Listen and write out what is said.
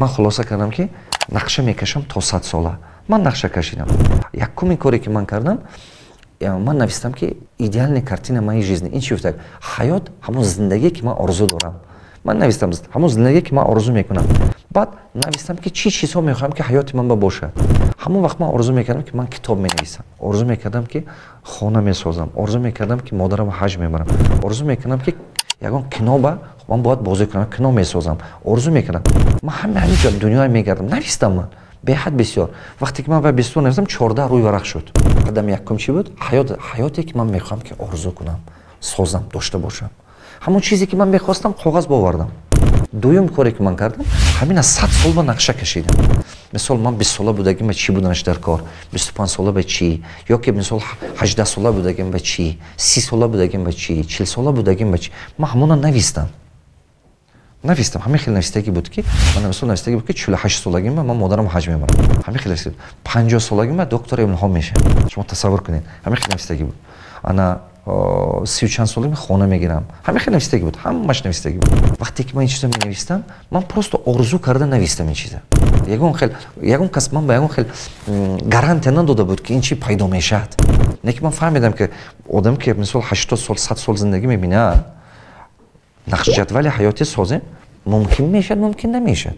Ман хулоса кардам, ки нақша мекашам то 100 сола. Ман нақша кашидам. Якуми коре, ки ман кардам, ман навистам, ки идеальная картина моей жизни. Ин чи гуфтак? Ҳаёт, ҳамон зиндагие, ки ман орзу дорам. Ман навистам ҳамон зиндагие, ки ман орзу мекунам. Баъд навистам, ки чӣ чизҳо мехоҳам, ки ҳаёти ман ба бошад. Ҳамон вақт ман орзу мекардам, ки ман китоб менависам, орзу мекардам, ки хона месозам, орзу мекардам, ки модарамро ҳаҷ мебарам, орзу мекардам, ки ягон кино ба ман бояд бозӣ кунам, кино месозам, орзу мекардам. Ман ҳама ҳамин ҷо дунёя мегардам. Навистам ман беҳад бисёр. Вақте ки ман ба бисёр навистам, 14 рӯй варақ шуд. Қадами якум чӣ буд? Ҳаёт, ҳаёте, ки ман мехоҳам, ки орзу кунам, созам, дошта бошам. Ҳамон чизе, ки ман мехостам, коғаз бовардам. Дуюм коре, ки ман кардам, ҳамин аз 100 сол ба нақша кашидам. Мисол, ман 20 сола будагим ба чӣ буданаш дар кор, 25 сола ба чӣ, ё ки, мисол, 18 сола будагим ба чӣ, 30 сола будагим ба чӣ, 40 сола будагим ба чӣ. Ман ҳамона навистам. Навистам, ҳамин хел навистагӣ буд, ки ман, мисол, навистагӣ буд, ки 48 солагим ман модарам ҳаҷ мебарам. Ҳамин хел навистагӣ буд. 50 солагим доктори илмҳо мешавам. Шумо тасаввур кунед, ҳамин хел навистагӣ буд. Ана сию чанд солагим хона мегирам. Ҳамин хел навистагӣ буд, ҳамаш навистагӣ буд. Вақте ки ман ин чизо менавистам, ман просто орзу карда навистам ин чиза. Ягон хел, ягон кас ман ба ягон хел гарантия надода буд, ки ин чи пайдо мешавад. Не ки ман фаҳмидам, ки одам, ки, мисол, 80 сол, 100 сол зиндагӣ мебинад, нақшҷадвали ҳаётӣ созем, мумкин мешавад, мумкин намешавад.